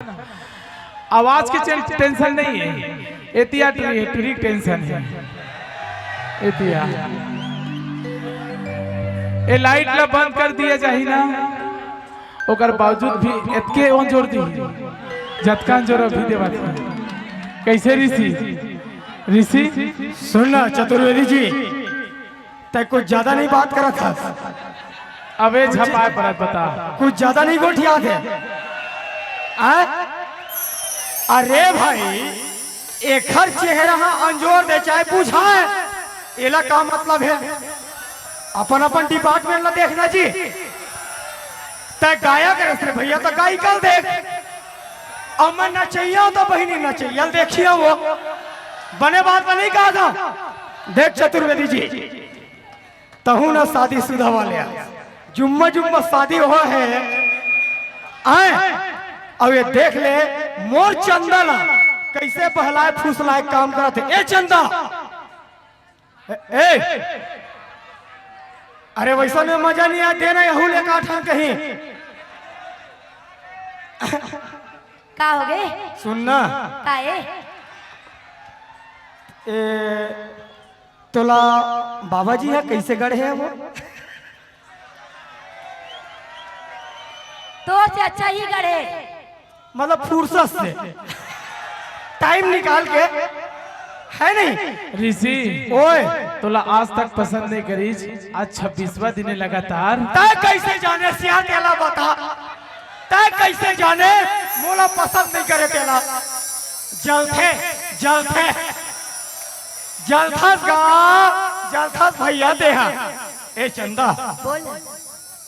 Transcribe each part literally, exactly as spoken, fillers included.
आवाज के चें-, टेंशन नहीं है, एतिया टुरी, टुरी टेंशन है। एतिया ए लाइट ला बंद कर दिया जाही ना, ओकर बावजूद भी एतके ओन जोर दी, जतका जोर अभी देवत है। कैसे ऋषि? ऋषि? सुन ना चतुर्वेदी जी, तै कुछ ज्यादा नहीं बात करत हस। अबे झपाए परत बता। कुछ ज्यादा नहीं गोठियात हे। आय? अरे भाई, एखर चेहरा हा अंजोर दे चाहे बुझाए, एला का मतलब हे? अपन अपन डिपार्टमेंट ला देखना जी। तै गायक रस रे भैया, तो गायिका ल देख। अब मैं नचैया हूं तो बहिनी नचैया ल देखिए वो। बने बात में नहीं कहा था। देख चतुर्वेदी जी, तहू ना शादीशुदा वाले आ। जुम्मा जुम्मा शादी हो है। आए, अब ये देख ले, मोर चंदा ला कैसे बहलाए फुसलाए काम करत हे। ए चंदा, ए, ए, अरे वैसा में मजा नहीं आ देना, यहू ले काठन कहीं। का हो गए? सुन ना। का ए? ए, तोला बाबा जी हा कैसे गढ़े हे वो? तोर से अच्छा ही गढ़े। मतलब फुर्सत से टाइम निकाल के, है नहीं? ऋषि, ओए। तोला आज तक पसंद नहीं करीस, आज छब्बीसवाँ दिन हे लगातार। तै कैसे जाने सिया तेला बता, तै कैसे जाने मोला पसंद नहीं करे तेला? जलथे, जलथे, जलथस गा, जलथस भैया देहा। ए चंदा, बोल।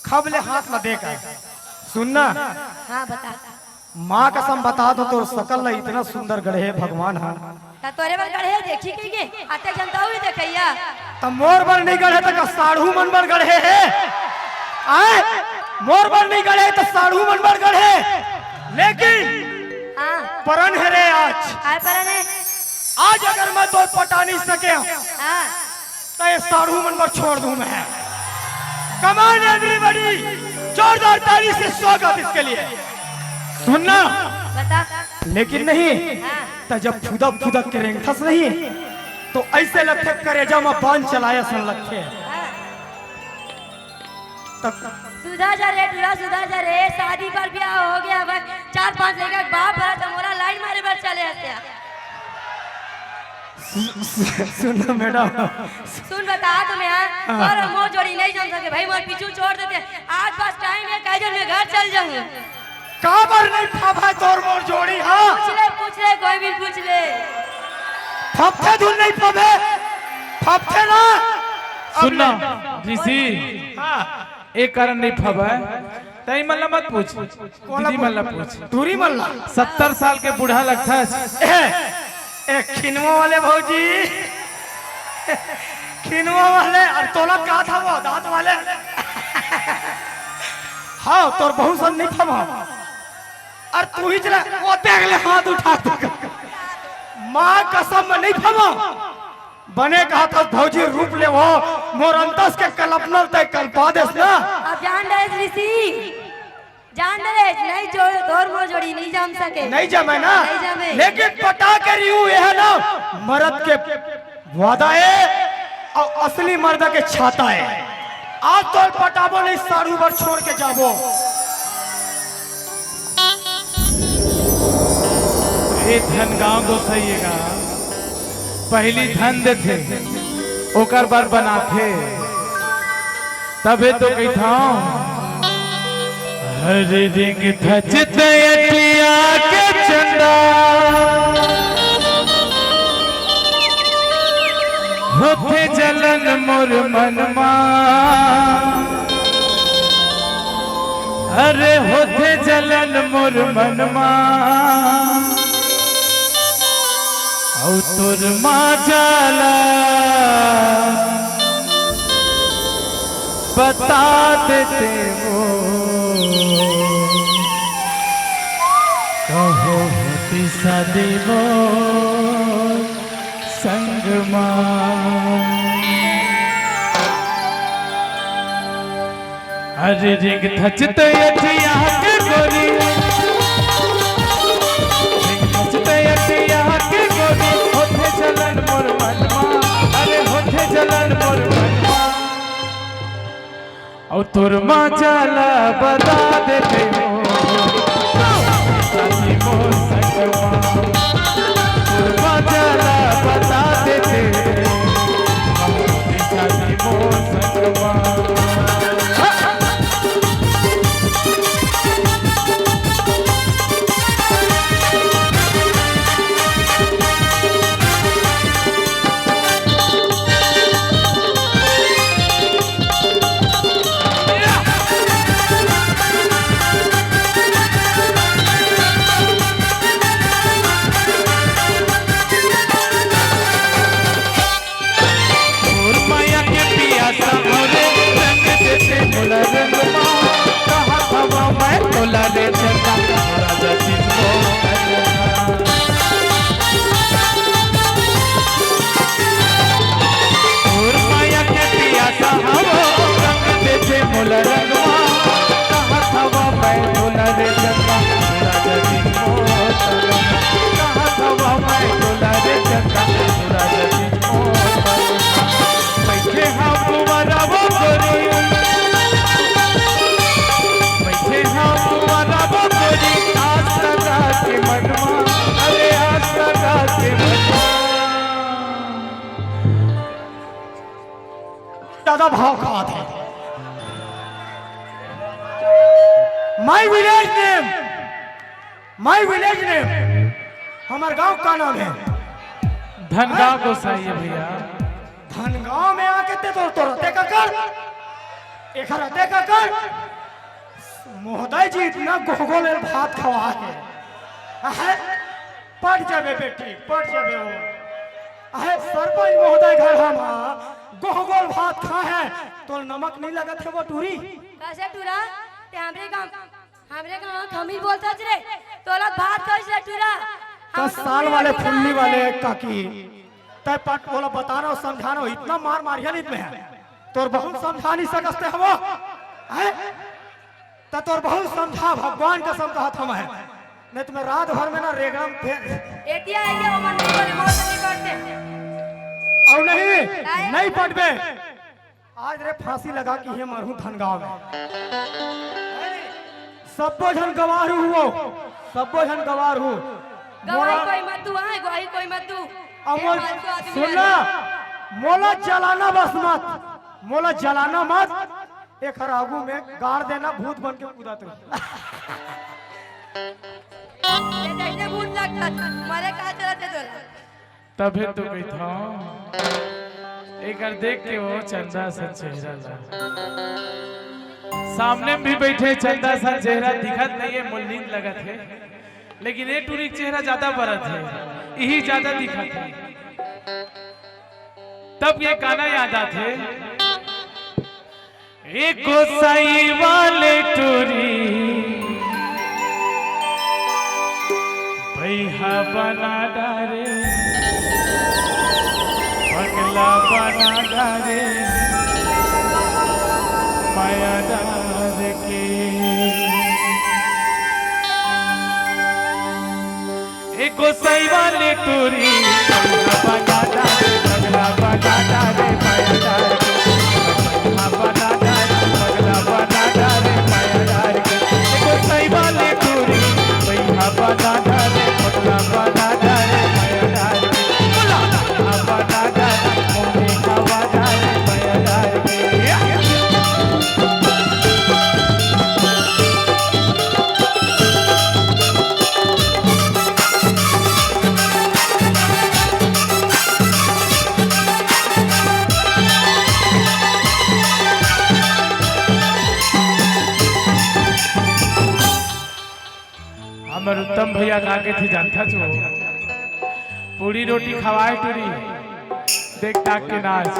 खब ले हाथ ला दे का। सुन ना। हाँ, बता। माँ कसम बता दो, तोर सकल ला इतना सुंदर गढ़े हे भगवान हा। त तोरे बर गढ़े हे, देखी कही के, आते जनता हुई देखैया। त मोर बर नहीं गढ़े, त का साढ़ू मन बर गढ़े हे? आए? मोर बर नहीं गढ़े, त साढ़ू मन बर गढ़े। लेकिन हाँ। परन हे रे आज। आए परन हे। आज अगर मैं तोर पटा नहीं सके, हाँ। त ये साढ़ू मन बर छोड़ दूं मैं। Come on everybody, जोरदार ताली से स्वागत इसके लिए। सुन ना। बता। लेकिन नहीं, हाँ। त जब फुदक फुदक के रेंगथस नहीं, तो ऐसे लगथे करेजा में बाण चलाए असन लगथे। हाँ। तब सुधा जा रे, टूरा सुधा जा रे, शादी पर ब्याह हो गया, बस चार पांच लइका के बाप हरा त मोला लाइन मारे बर चले हत्या। सु-, सु-, सुन ना मैडम। सुन बता तुम्हें, हाँ, हाँ। और मोर जोड़ी नहीं जम सके भाई, मोर पीछू छोड़ देते। आज बस टाइम हे, कई दिन में घर चल जाऊं। काबर नहीं फबे तोर मोर जोड़ी, हाँ? पूछ ले, पूछ ले, कोई भी पूछ ले। फबथे धुन नहीं फबे, फबथे ना। सुन ना, ऋषि। हाँ। एक कारण नहीं फबे, तई मन ला मत पूछ, दीदी मन ला पूछ। टूरी मन ला। सत्तर साल के बूढ़ा लगथस। ए, ए, खिनवा वाले भौजी, खिनवा वाले, अउ तोला का था वो, दांत वाले? हाँ, तोर बहुत सन नहीं फबा। अउ तू ही चला, वो देख ले, हाथ उठा दे। माँ कसम में नहीं फबा। बने कहा था भौजी रूप ले वो, मोर अंतस के कल्पना तय कल्पा देस ना। अब जान डरेस ऋषि, जान डरेस, नहीं जोड़, तोर मोर जोड़ी नहीं जम सके। नहीं जमे ना? नहीं जमे। लेकिन पटा के रही हूँ, यह ना मरद के वादा हे अउ असली मर्द के छाता हे। आज तोर पटाबो नहीं, साढ़ू बर छोड़ के जाबो। ए धन गांव गोसइया गा, पहिली धन देथे, ओकर बर बनाथे, तभे तो कहिथंव। हर रिंग थचत अटिया के चंदा, होथे जलन मोर मन मा। अरे होथे जलन मोर मन मा, अउ तोर माँ जाला बता देते वो, कहो होती शादी वो संग मा। अरे रिंग थचत अटिया के गोरी, तोर मजा ला बता देते हो, साथी मोर संगमा। तोर मजा ला बता देते हो, साथी मोर संगमा। मोर माया के पियासा मोरे, रंग देते मोला रंगमा। कहत हवा मैं तोला रे चंदा, राजा जी को। मोर माया के पियासा हवा, रंग देते मोला रंगमा। कहत हवा मैं तोला रे चंदा, राजा जी को। कहत हवा मैं तोला रे चंदा, राजा जी को। बैठे हम कुंवारा वो गोरी, बैठे हम कुंवारा वो गोरी, आस लगा के मनवा, अरे आस लगा के मनवा। ज्यादा भाव खात हे। My village name, my village name, हमर गांव का नाम हे? धनगांव गोसाई हे भैया। धनगांव में आके ते तोर, तोर रहते का कर? एकर रहते का कर? महोदय जी इतना गोहगोल भात खवा हे। अहे, पट जाबे बेटी, पट जाबे हो। अहे, सरपंच महोदय घर हम गोहगोल भात खा हे, तोर नमक नहीं लगत हे वो टूरी? कैसे टूरा? ते हमरे गांव, हमरे गांव खमीर बोलता रे, तोला भात कैसे टूरा? हम दस साल वाले फुल्ली वाले काकी, तै पट ओला बताना, समझाना, इतना मार मारिया नहीं में। तोर बहुत समझा नहीं सकते हवो, हैं? त तोर बहुत समझा, भगवान कसम कहत हवं, नहीं त मैं रात भर में ना रेगड़ा में फेर। एतिया आइए, वो मन नहीं बोले, बहुत नहीं करते। अउ नहीं, काहे? नहीं पटबे। आज रे फांसी लगा के ही मरहूं धनगांव में। सब्बो झन गवाह हू, सब्बो झन गवाह हू। गवाही मोला कोई मत दू, हाँ, गवाही कोई मत दू। अमोल, ये फालतू आदमी सुन ना, है। मोला जलाना बस मत, मोला जलाना मत। एखर आगू में गाड़ देना, भूत बन के कूदत रही। ये जैसे भूत लगता, मरे का चलत हे तोला? तभे तो कहिथंव, एकर देख के वो चंदा सन चेहरा ला। सामने में भी बैठे चंदा सन चेहरा दिखत नहीं हे, मोला नींद लगत हे, लेकिन ये टूरी के चेहरा ज्यादा बरत हे, यही ज्यादा दिखत हे। तब ये गाना याद आथे, ए गोसाई वाले टूरी, भैया बना डारे, पगला बना डारे, माया डार के। ए गोसाई वाले टूरी, पगला बना डारे, पगला बना डारे, माया डार के। पगला बना डारे, पगला बना डारे, माया डार के। ए गोसाई वाले टूरी, पगला बना डारे, पगला बना डारे, माया डार के। पगला बना डारे, मोहे हवा डारे, माया डार के। हमर उत्तम भैया का कथे जानथस वो, पूड़ी रोटी खवाए टूरी, देख ताक के नाच।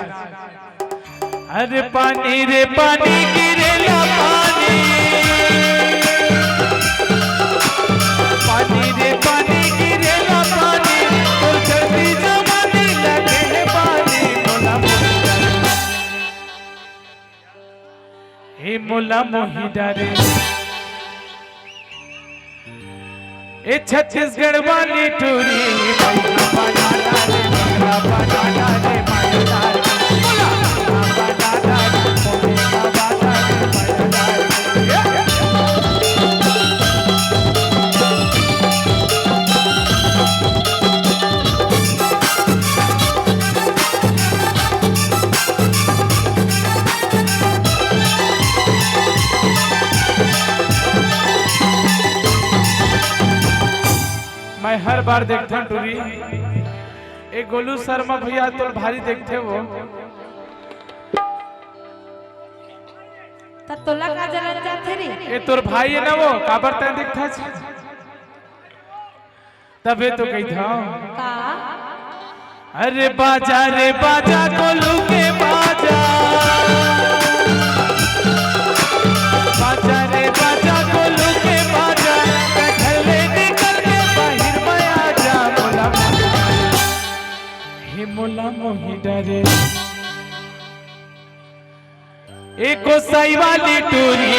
अरे पानी रे पानी गिरेला पानी, पानी रे पानी गिरेला पानी, तोर जल्दी जवानी लगे हे पानी, मोला मोही डारे। हे मोला मोही डारे। ए छत्तीसगढ़ वाली टूरी, भैया बना डारे, भैया बना डारे, भैया डारे। बोला। बना डारे, भैया बना डारे, मैं हर बार देखथन टूरी, ए गोलू शर्मा भैया तोर भारी देखथे वो। त तोला का जलन जाथे रे? ए तोर भाई हे ना वो, काबर तैं देखथस? तभे तो कहिथंव। का? अरे बाजा रे बाजा गोलू के बाजा, बाजा रे बाजा गोलू के बाजा, तैं घर ले निकल के बाहिर में आजा, मोला मोही, हे मोला मोही डरे। ए गोसाई वाली टूरी।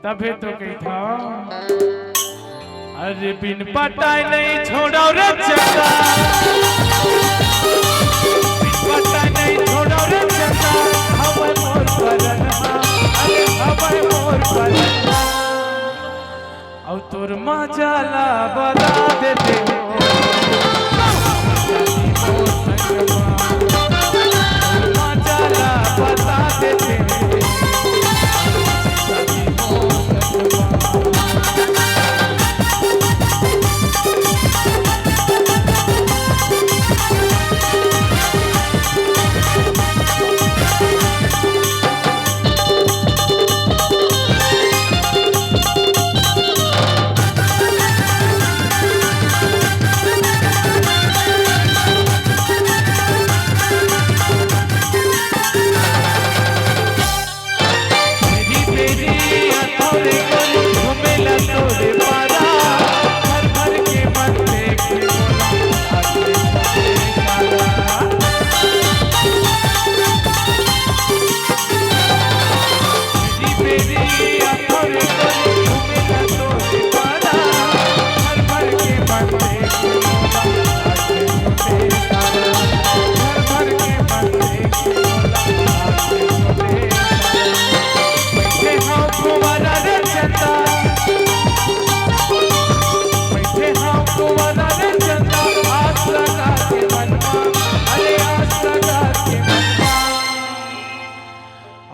तभे तो कहिथंव, अरे बिन पटाए नइ छोड़व रे चंदा, बिन पटाए नइ छोड़व रे चंदा, हवय मोर परनमा, अरे हवय मोर परनमा, अउ तोर मजा ला बता देते हो।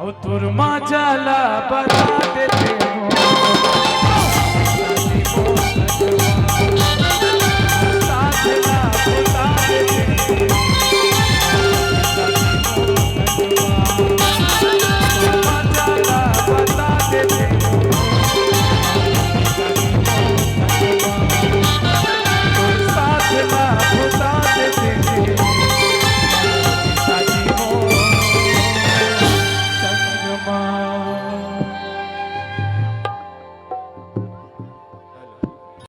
अउ तोर मजा ला बता देते हो।